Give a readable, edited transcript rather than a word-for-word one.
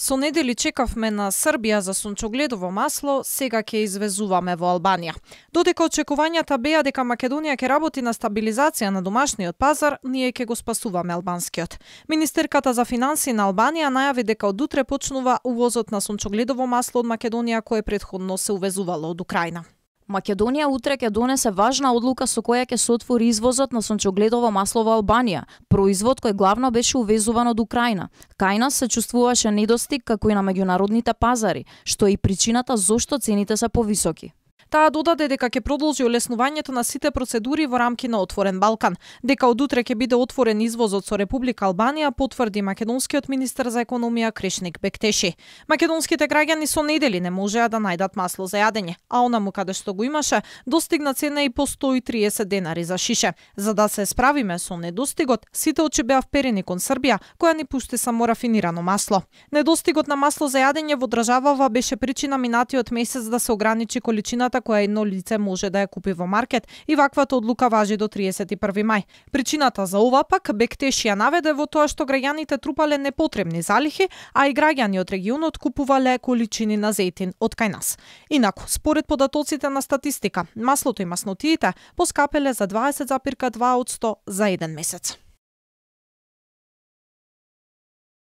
Со недели чекавме на Србија за сончогледово масло, сега ќе извезуваме во Албанија. Додека очекувањата беа дека Македонија ќе работи на стабилизација на домашниот пазар, ние ќе го спасуваме албанскиот. Министерката за финансии на Албанија најави дека од утре почнува увозот на сончогледово масло од Македонија кое претходно се увезувало од Украина. Македонија утре ќе донесе важна одлука со која ќе се отвори извозот на сончогледово масло во Албанија, производ кој главно беше увезуван од Украина. Кај нас се чувствуваше недостиг како и на меѓународните пазари, што е и причината зошто цените се повисоки. Таа додаде дека ќе продолжи олеснувањето на сите процедури во рамки на Отворен Балкан. Дека од утре ќе биде отворен извозот со Република Албанија, потврди македонскиот министер за економија Кришник Бектеши. Македонските граѓани со недели не можеа да најдат масло за јадење, а онаму каде што го имаше, достигна цена и по 130 денари за шише. За да се справиме со недостигот, сите очи беа вперени кон Србија, која ни пушти само рафинирано масло. Недостигот на масло за јадење во државава беше причина минатиот месец да се ограничи количината која едно лице може да ја купи во маркет и ваквата одлука важи до 31 мај. Причината за ова пак Бектеши ја наведе во тоа што граѓаните трупале непотребни залихи, а и граѓани од регионот купувале количини на зејтин од кај нас. Инаку, според податоците на статистика, маслото и маснотиите поскапеле за 20,2% за еден месец.